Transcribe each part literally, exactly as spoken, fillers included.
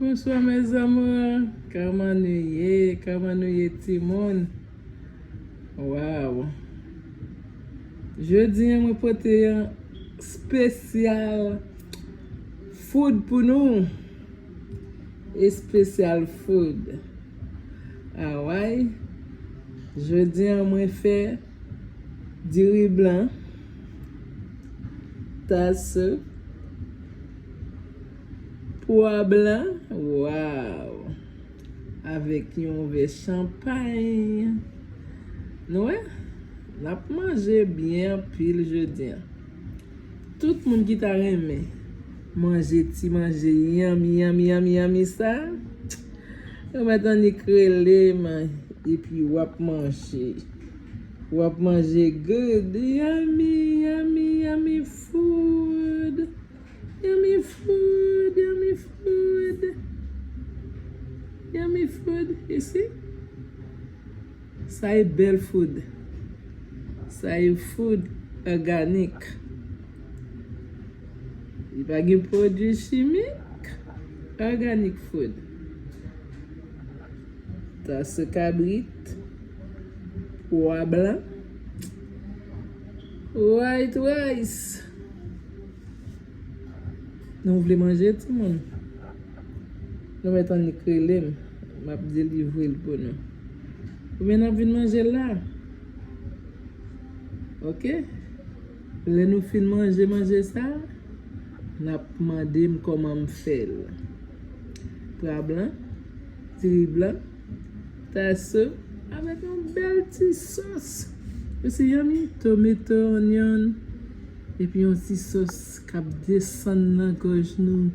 Bonsoir mes amours, kòman nou ye? Kòman nou ye timoun? Wow. Jodi an mwen pote yon spesyal food pou nou. Espesyal food. Alright. Jodi an mwen fè diri blan, taso, pwa blan, wow, avèk yon vè chanpay. Nou wè, n ap manje byen anpil jodi an. Tout moun ki ta renmen manje ti manje yummy, yummy, yummy, yummy sa, yo mèt annik rele m, epi w ap manje. W ap manje good, yummy, yummy, yummy food. Yummy food, yummy food. Yummy food, you see? Sa e bèl food. Sa e food òganik. Li pa gen pwodui chimik. Organic food. Taso kabrit. Pwa blan. White rice. Nou vle manje, timoun? Nou mèt annik rele m. M ap delivre l pou nou. Oubyen n ap vin manje l la. Ok? Lè nou fin manje manje sa, n ap mande m kòman m fè l. Pwa blan, diri blan, taso, avèk yon bèl ti sòs. Mesi yummy, tomato, onion, epi yon ti sòs k ap desann nan gòj nou.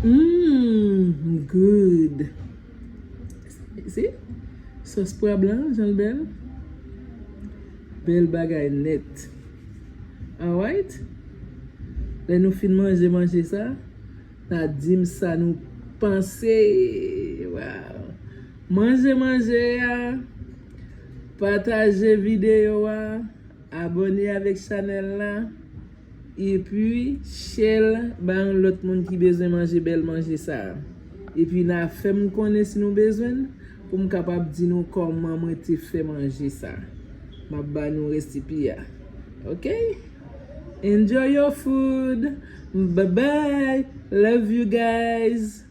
Mmm, good. Si? Sòs pwa blan, jan l bèl. Bèl bagay nèt. Alright? Lè nou fin manje manje sa, n a di m sa nou panse. Wow. Manje manje a, pataje videyo a, abòne avèk chanèl la, epi share l ba yon lòt moun ki bezwen manje bèl manje sa a. Epi n a fè m konnen si nou bezwen l, pou m kapab di nou kòman mwen te fè manje sa. M ap ba nou resipi a. Ok? Enjoy your food. Bye bye. Love you guys.